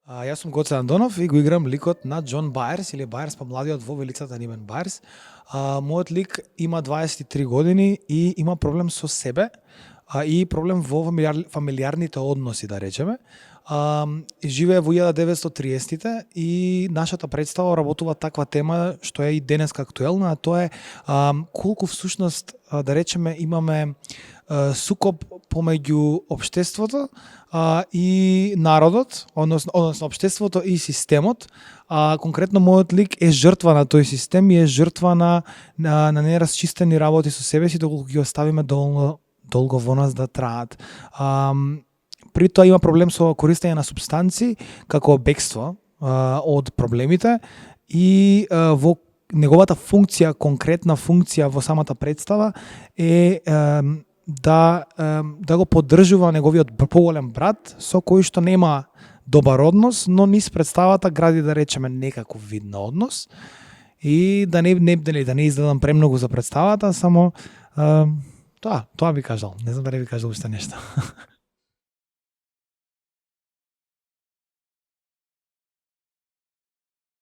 Јас сум Гоце Андонов и го играм ликот на Џон Бајерс или Бајерс помладиот во велицата Нимен Бајерс. Мојот лик има 23 години и има проблем со себе и проблем во фамилиарните односи, да речеме. Живее во 1930-тите и нашата представа работува таква тема што е и денеска актуелна, а тоа е колку всушност, да речеме, имаме сукоп помеѓу општеството и народот, односно општеството и системот. Конкретно мојот лик е жртва на тој систем и е жртва на нерасчистени работи со себе си, доколку ги оставиме долго во нас да траат. При тоа има проблем со користење на супстанци како бегство од проблемите и во неговата функција, конкретна функција во самата представа е да го поддржува неговиот поголем брат со кој што нема добар однос, но низ представата гради, да речеме, некаков вид на однос. И да не издадам премногу за представата, само тоа би кажал. Не знам дали би кажал уште нешто.